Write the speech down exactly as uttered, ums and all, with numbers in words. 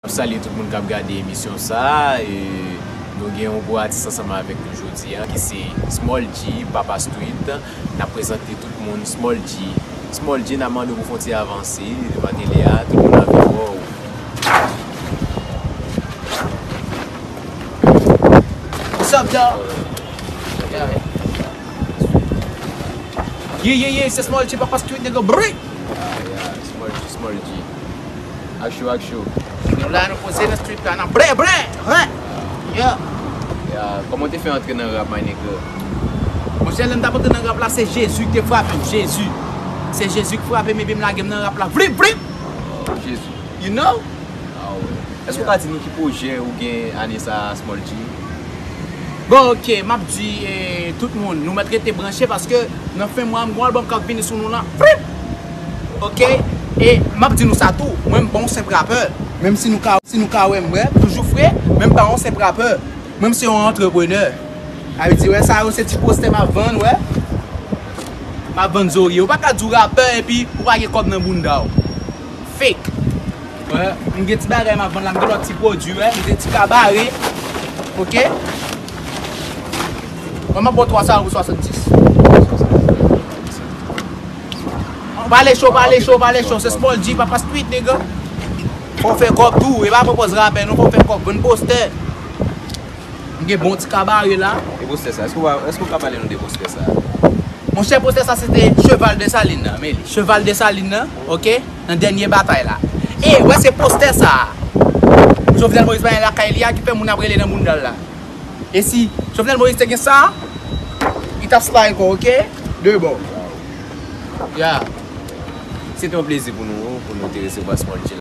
Ap salye tout moun k ap gade emisyon sa a. E, nou gen yon gwo atis ansanm avèk nou jodi a, ki se Small G, Papa Street. N ap prezante tout moun Small G. Small G, n ap mande w pou fè yon ti avanse devan tele a, tout moun anvi wè w. What's up, dawg? Yeah, yeah, yeah, se Small G, Papa Street, nigga, break! Ah, yeah, Small G, Small G. Ak cho, ak cho. Nou la, nou poze nan street la, nan bre, bre, bre. Yeah. Yeah, kòman w te fè antre nan rap, my nigga? Monchè, lè m t ap antre nan rap la, se Jezi ki te frape m, Jezi. Se Jezi ki frape m, epi m lage m nan rap la. Vrip, vrip. Jezi. You know? Ah, wè. Èske w ka di nou ki pwojè ou gen ane sa a, Small G? Bon, ok, m ap di, eh, tout moun, nou mèt rete branche paske nan fen mwa a, m gon albòm k ap vini sou nou la. Frip! Ok? E m ap di nou sa tou, mwen m pa yon senp rapè. Menm si nou ka, si nou ka wè m, wè, toujou fre, men m pa yon senp rapè. Mwen m se yon antreprenè. Sa vle di, wè, sa yo se ti postè m ap vann, wè. M ap vann zorye. Ou pa ka di w rapè epi ou pa gen kòb nan bounda w. Fake. Wè, m gen ti bagay m ap vann la, m gen lòt ti pwodui, wè, m gen ti kabare. Ok? Mwen, m ap ba w twa sa pou swasanndis. Pale cho, pale cho, pale cho. Se Small G, Papa Street, nigga. Fò w fè kòb tou. E pa pran pòz rapè, non, fò w fè kòb. Vann postè. M gen bon ti kabare la. E postè sa, èske w, èske w ka pale nou de postè sa? Monchè, postè sa, se te Cheval Desalin nan, men li. Cheval Desalin nan, ok? Nan dènye batay la. E, wè, se postè sa. Jovenel Moïse pa gen lakay li a ki fè moun ap rele nan bounda l la. E si Jovenel Moïse te gen sa, li t ap slay kò, ok? De bò. Ya. Se te yon plezi pou nou, pou nou te resevwa Small G.